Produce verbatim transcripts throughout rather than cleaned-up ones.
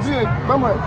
Vire, ban mwen.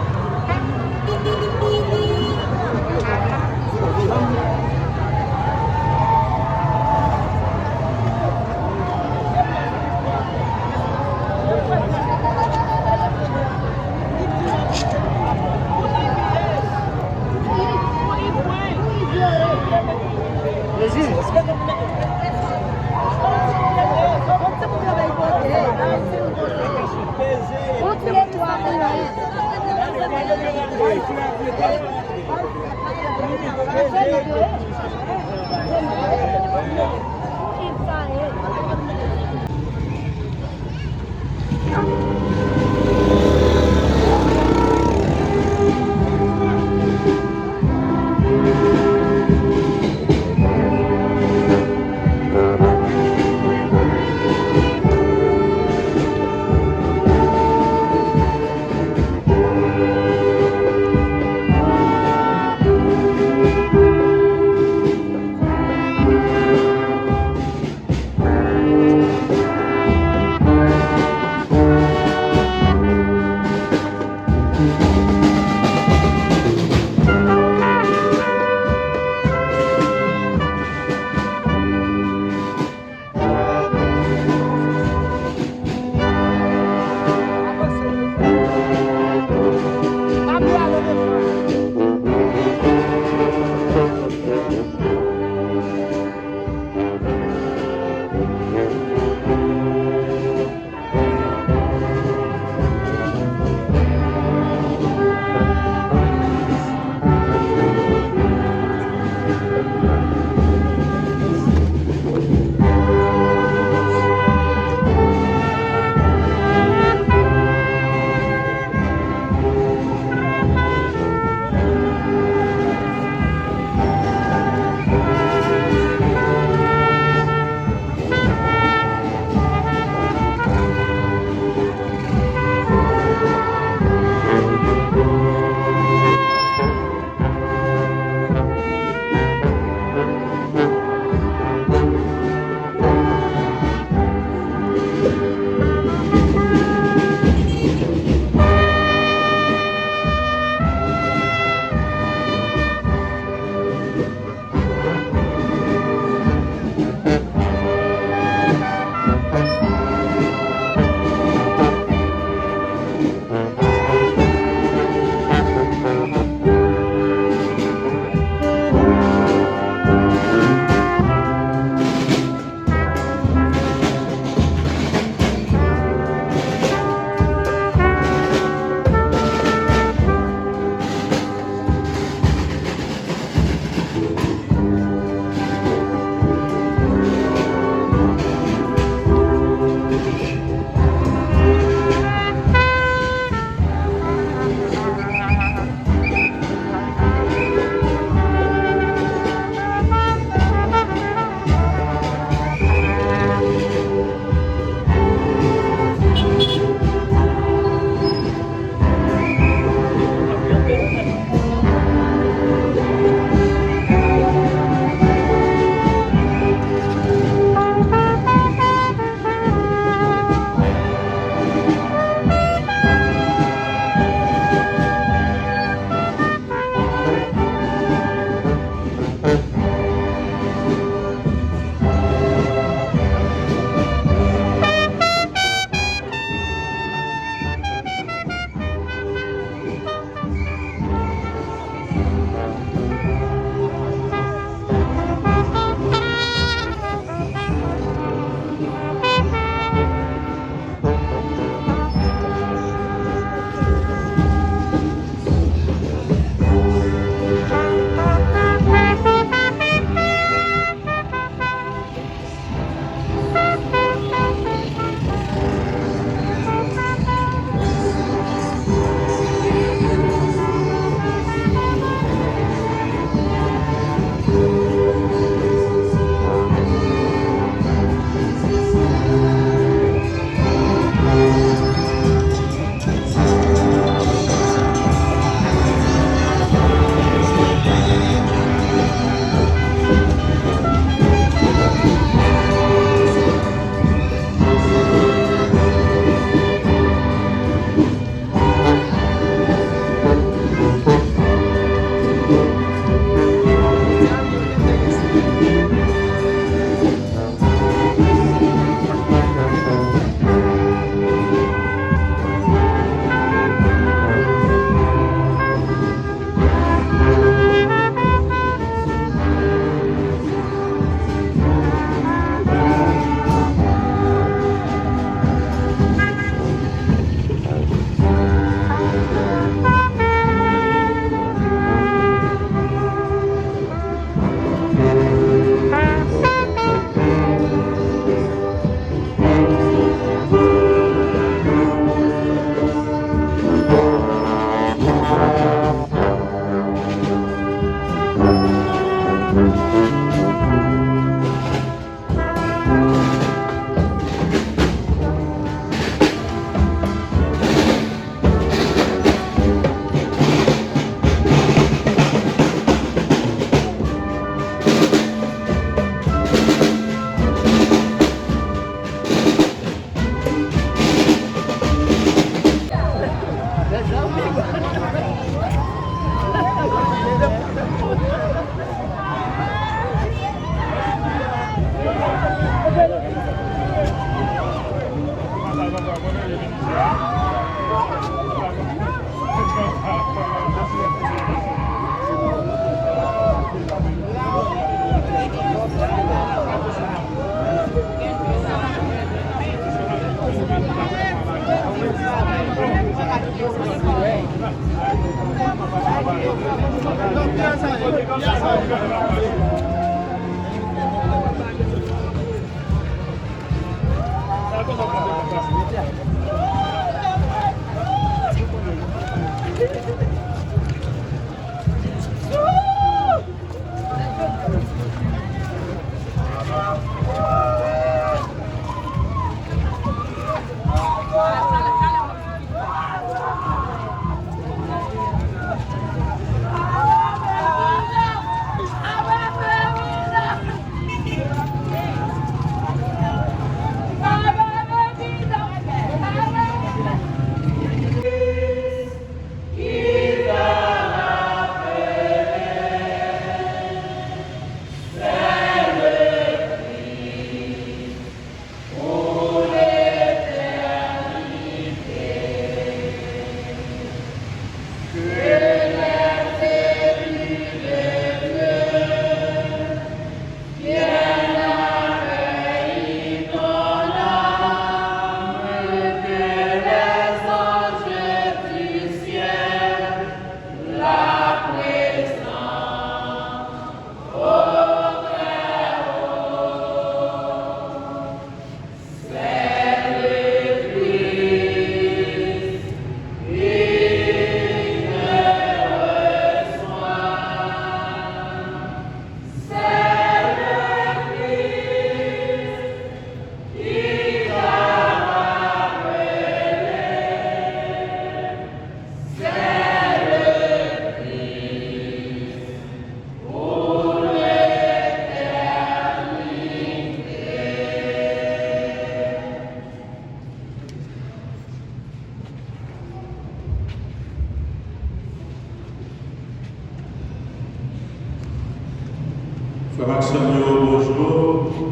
Frè m ak sè m yo, bonjou.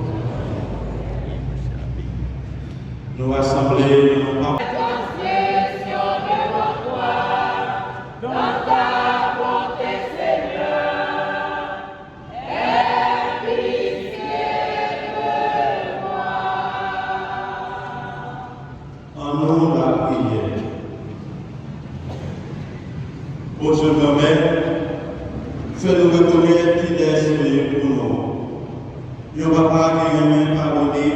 Nou rasanble nan non pa. An nou lapriyè. O Dye Granmèt, fè nou rekonèt kilès ou ye pou nou. Yon papa ki renmen padone,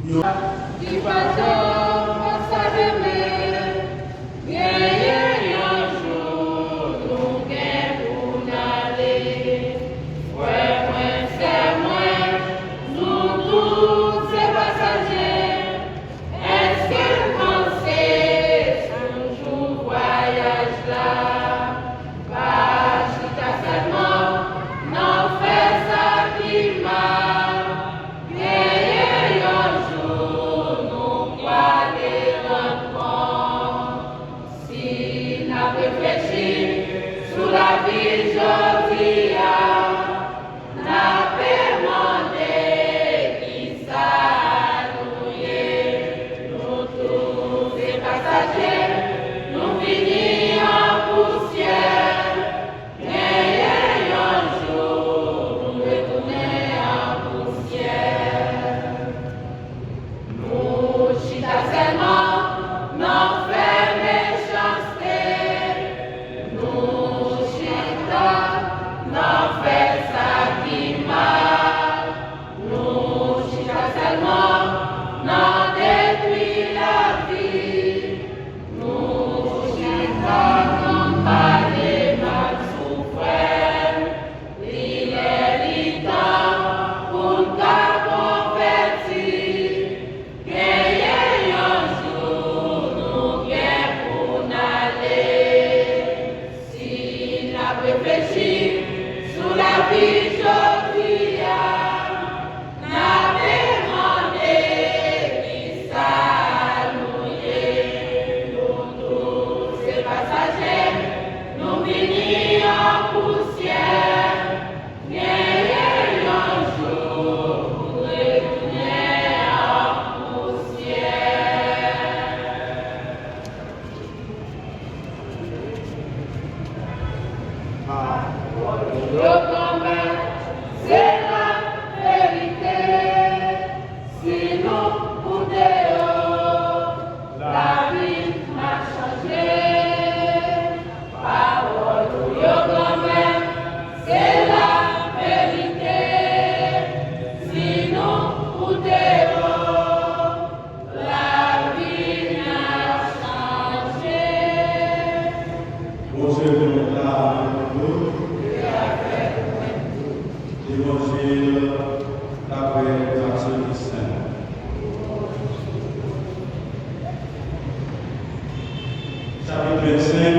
yon. Ki pa janm pa sa demen, genyen yon jou nou gen pou n ale. Frè mwen, sè mwen, nou tout se pasaje. Èske n panse sou jou vwayaj la? Pa chita sèlman nan fè sa ki mal. Dapre Matye dis senk. Chapit vennsenk,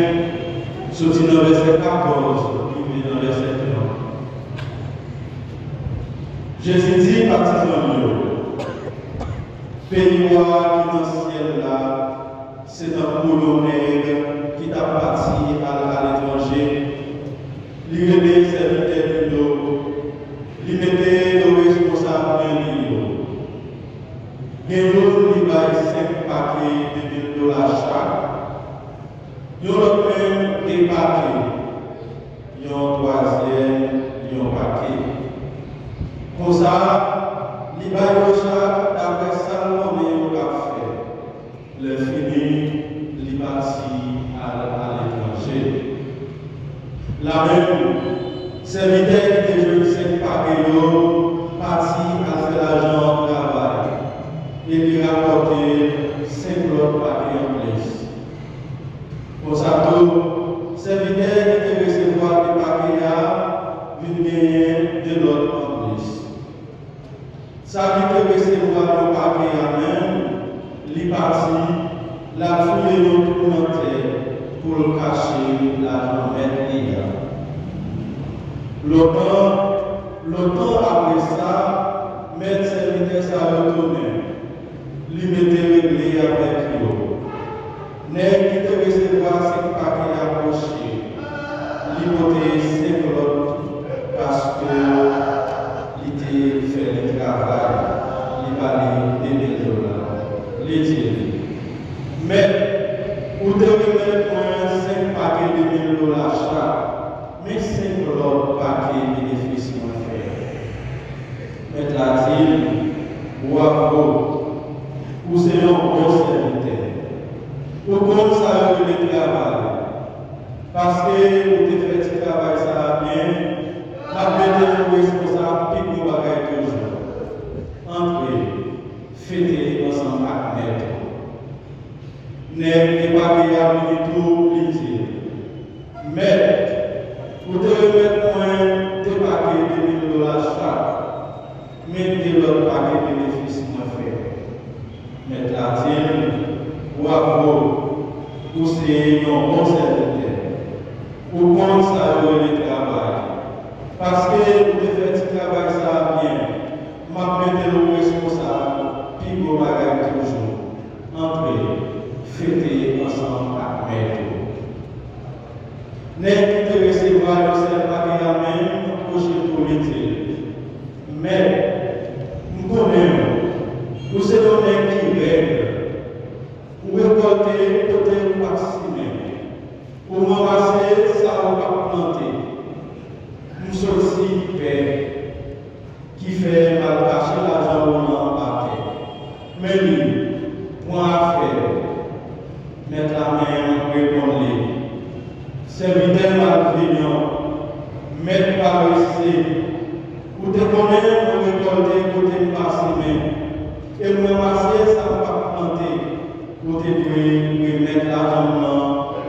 soti nan vèsè katòz rive nan vèsè trant. Jezi di patizan l yo, Peyi wa ki nan syèl la se tankou yon nèg ki t ap pati al aletranje. Li rele sèvitè li yo, li mete yo responsab byen li yo. Gen youn li bay senk pake de mil dola chak, yon lòt menm de pake, yon twazyèm yon pake. Konsa, li bay yo chak dapre sa l konnen yo k ap fè. Lè fini, li pati al aletranje. Lamenm, sèvitè ki te jwenn senk pake yo pati al fè lajan an travay, e li rapòte senk lòt pake anplis. Konsa tou, sèvitè ki te resevwa de pake a vin genyen de lòt anplis. Sa ki te resevwa yon pake a menm, li pati, l al fouye yon twou nan tè pou l kache lajan mèt li a. Lontan, lontan apre sa, mèt sèvitè sa yo tounen. Li mete regle avèk yo. Nèg ki te resevwa senk pake a pwoche, li pote senk lòt paske li te fè li travay, li ba li de mil dola. Li di li, Mèt, ou te remèt mwen senk pake de mil dola chak, men senk lòt pake benefis mwen fè. Mèt la di l, Bwavo, ou se yon bon sèvitè. Ou konn sa yo rele travay. Paske ou te fè ti travay sa a byen, m ap mete w responsab pi gwo bagay toujou. Antre, fete ansanm ak mèt ou. Nèg ki pake a vini tou, li di l, Mèt, ou te remèt mwen de pake de mil dola chak, men de lòt pake benefis mwen fè. Mèt la di l, Bwavo, ou se yon bon sèvitè. Ou konn sa yo rele travay. Paske ou te fè ti travay sa a byen, m ap mete w responsab pi gwo bagay toujou. Antre, fete ansanm ak mèt ou. Nèg ki te resevwa yon sèl pake a menm pwoche tou, li di l, Mèt, m konnen w, ou se yon nèg ki rèd. Ou rekòlte kote ou pa t simen. Ou ranmase sa ou pa t plante. M sòti pè. Kifè m al kache lajan ou lan atè. Men li, pran afè w. Mèt la menm reponn li, Sèvitè malveyan, mèt parese, ou te konnen mwen rekòlte kote m pa simen, e m ranmase sa m pa t plante. Ou te dwe remèt lajan m nan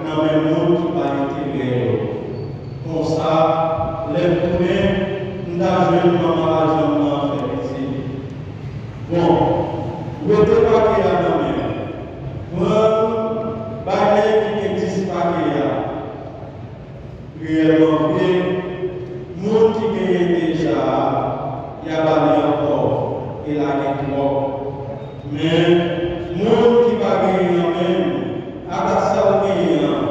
nan men moun ki bay enterè yo. Konsa, lè m tounen, m ta jwenn manman lajan m nan fè pitit. Bon, rete pake a nan men m. Pran l, bay nèg ki gen dis pake a. Reyèlman vre, moun ki genyen deja a, y a ba li ankò, e l a gen twòp. Men, moun ki pa genyen an menm, ata sa l genyen an,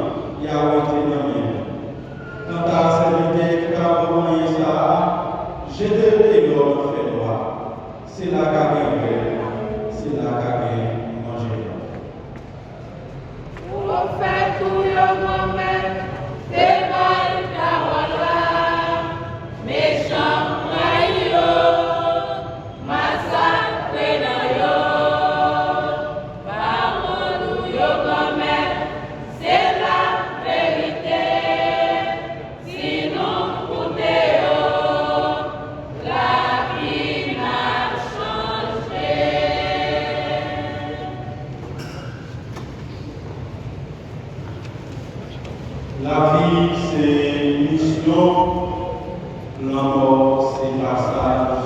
y a wete nan men l. Kanta sèvitè ki pa bon anyen sa a, jete l deyò nan fènwa. Se la ka gen rèl, se la ka gen manje. Pwofèt ou yo, Granmèt, te bay pawòl la, mechan rayi yo, masakre nan yo. Pawòl ou yo, Granmèt, se laverite. Si nou koute yo, lavi n ap chanje. Lavi se misyon, lanmò se pasaj.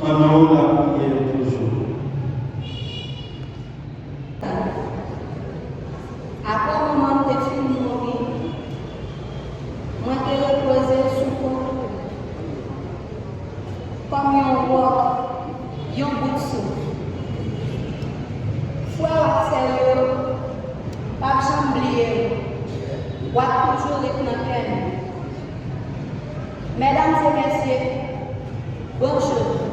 An nou lapriyè toujou. Apre manman m te fin mouri, mwen te repoze sou kont ou kòm yon wòk, yon bout souf. Frè w ak sè yo p ap janm bliye w. W ap toujou ret nan kè nou. Medam e mesye, bonjou.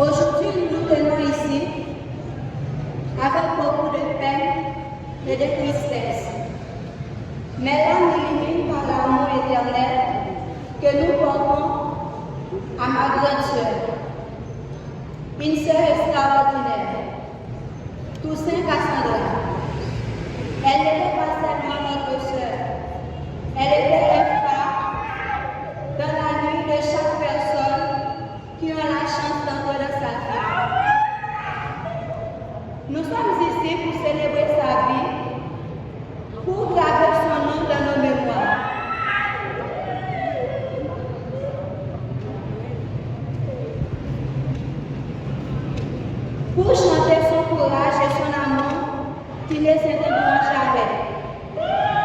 Aujourd'hui, nous tenons ici avec beaucoup de peine et de tristesse. Mais l'âme illumine par l'amour éternel que nous portons à ma grande sœur, une sœur extraordinaire, Toussaint Cassandra. Elle n'était pas seulement notre sœur, elle était un phare dans la nuit de chaque personne qui ont la chance d'entrer dans sa vie. Nous sommes ici pour célébrer sa vie, pour graver son nom dans nos mémoires, pour chanter son courage et son amour qui ne s'éteindront jamais.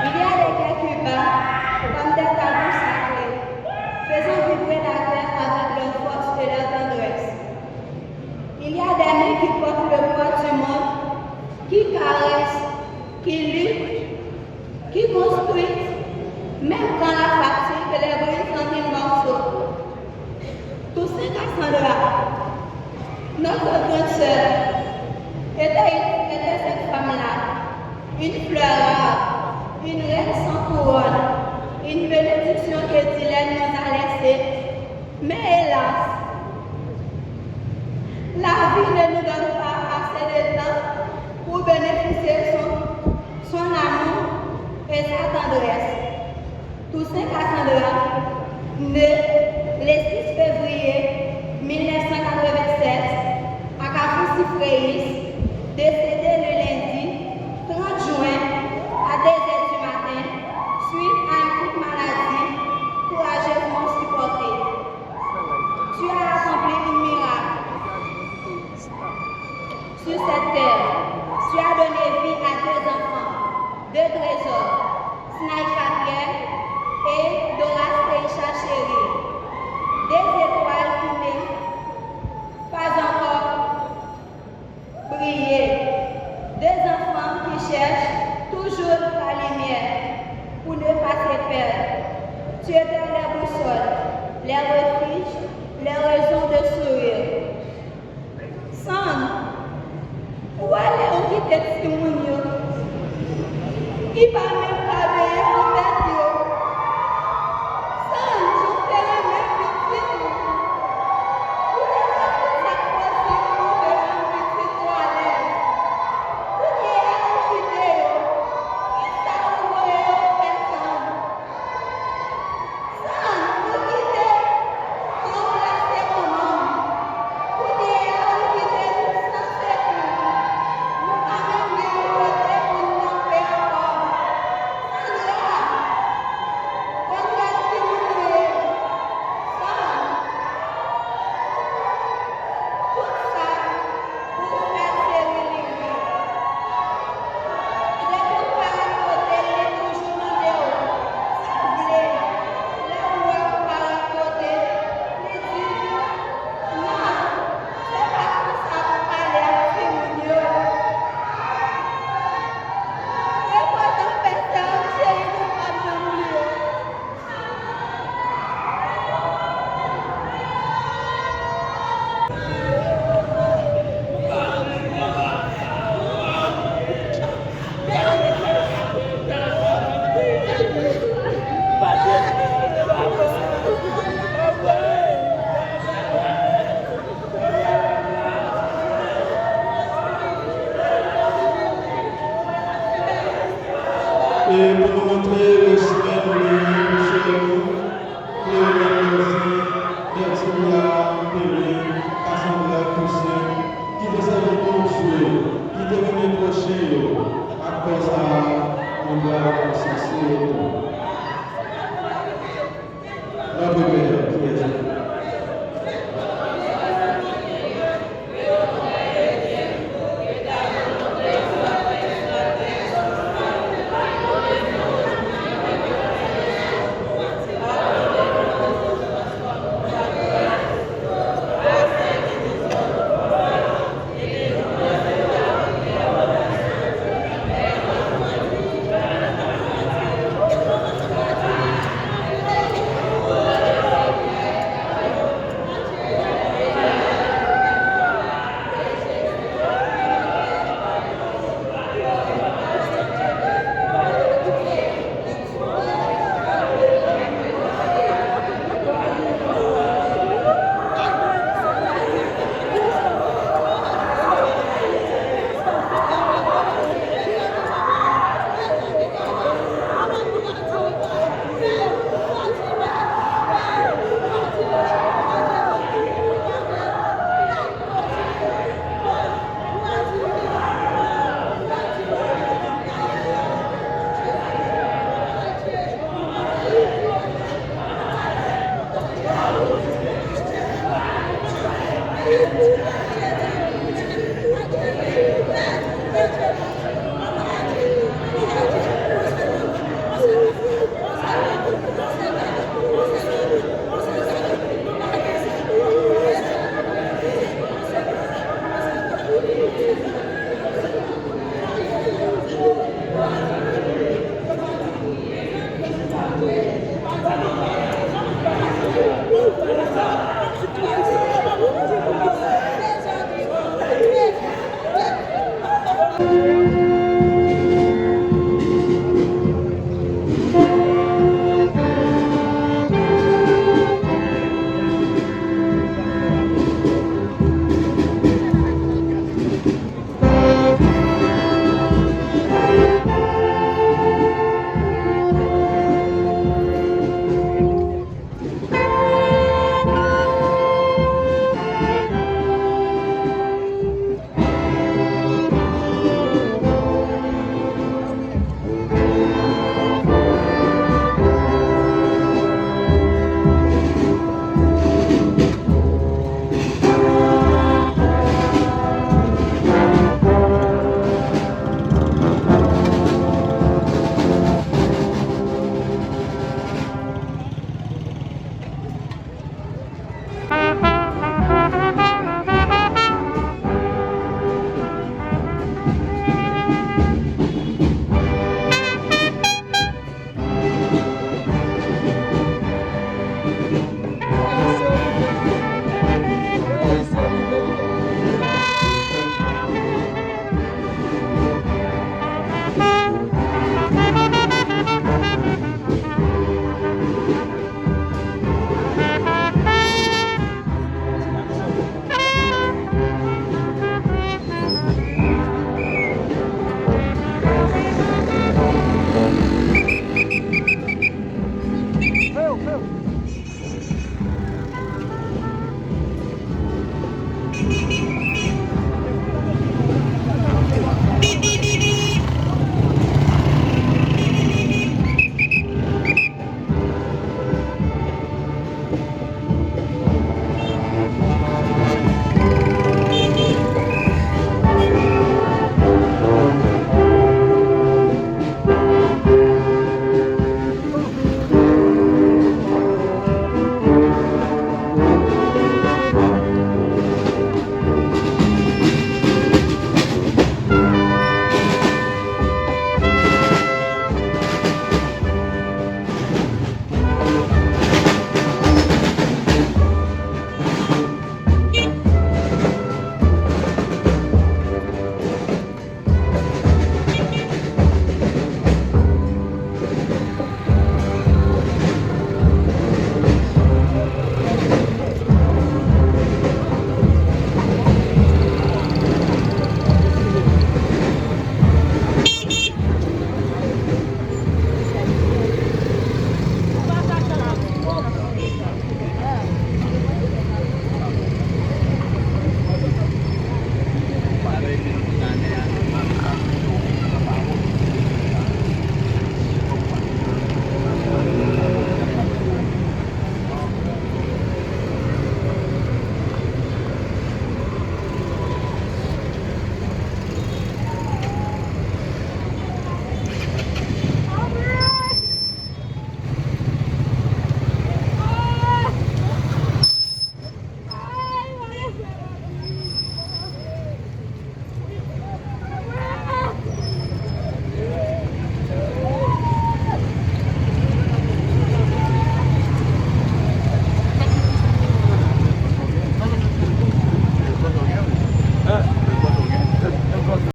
Il y a des cœurs qui battent comme des tambours sacrés, faisant vibrer la terre avec leur force et leur tendresse. Il y a des mains qui portent le poids du monde, qui caressent, qui luttent, qui construisent, même quand la fatigue les brise en mille morceaux. Toussaint Cassandra, notre grande sœur, était, était cette femme-là, une fleur rare, une reine sans couronne, une bénédiction que Dilène nous a laissée. Mais hélas, la vie ne nous donne pas assez de temps pour bénéficier son, son amour et sa tendresse. Toussaint Cassandra, né le six février mille neuf cent quatre-vingt-sept à Kafou Sifreyis, décédé le lundi trente juin à deux heures du matin suite à une courte maladie courageusement supportée. Tu as accompli un miracle sur cette terre. Tu as donné vie à deux enfants, deux trésors, Snaïka Pierre et Doras Teisha Chéry.